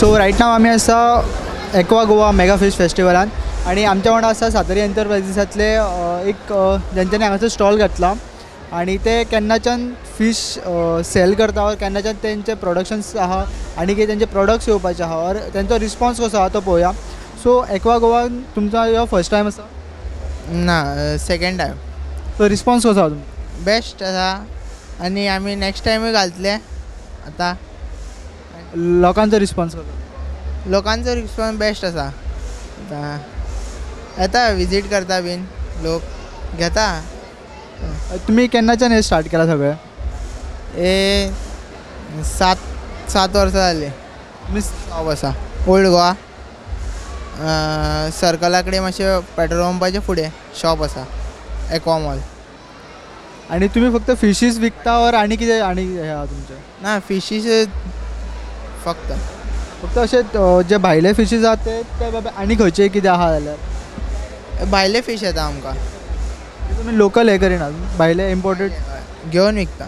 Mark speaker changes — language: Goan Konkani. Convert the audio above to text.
Speaker 1: सो रायट नाव आमी आसा एक्वा गोवा मेगा फीश फेस्टिवलान आनी आमच्या वांगडा आसा सातेरी एंटरप्रायजीसांतले एक जेंच्यांनी हांगासर स्टॉल घातला आनी ते केन्नाच्यान फीश सेल करता ऑर केन्नाच्यान तेंचे प्रोडक्शन्स आहा आनी कितें तेंचे प्रोडक्ट्स येवपाचे आहा ऑर तेंचो रिस्पोन्स कसो आहा तो पळोवया. सो एक्वा गोवान तुमचो हो फर्स्ट टायम आसा?
Speaker 2: ना, सेकेंड टायम.
Speaker 1: सो रिस्पोन्स कसो आहा तुमचो?
Speaker 2: बेस्ट आसा आनी आमी नेक्स्ट टायमूय घालतले आतां.
Speaker 1: लोकांचो रिस्पोन्स कसो?
Speaker 2: लोकांचो रिस्पोन्स बेस्ट आसा. आतां येता विजीट करता बीन लोक घेता.
Speaker 1: तुमी केन्नाच्यान हें स्टार्ट केलां सगळें?
Speaker 2: हे 7 वर्सां जालीं.
Speaker 1: तुमी
Speaker 2: शॉप आसा ओल्ड गोवा सर्कला कडेन मातशें पेट्रोल पंपाचे फुडें शॉप आसा एक्वा मॉल.
Speaker 1: आनी तुमी फक्त फिशीस विकता ऑर आनी कितें आनी हें आहा तुमचें?
Speaker 2: ना, फिशीस फक्त.
Speaker 1: फक्त अशें जे भायले फिशीस आहा ते बाबा आनी खंयचे कितें आहा जाल्यार?
Speaker 2: भायले फीश येता आमकां.
Speaker 1: तुमी लोकल हें करिना, भायले इम्पोर्टेड
Speaker 2: घेवन विकता.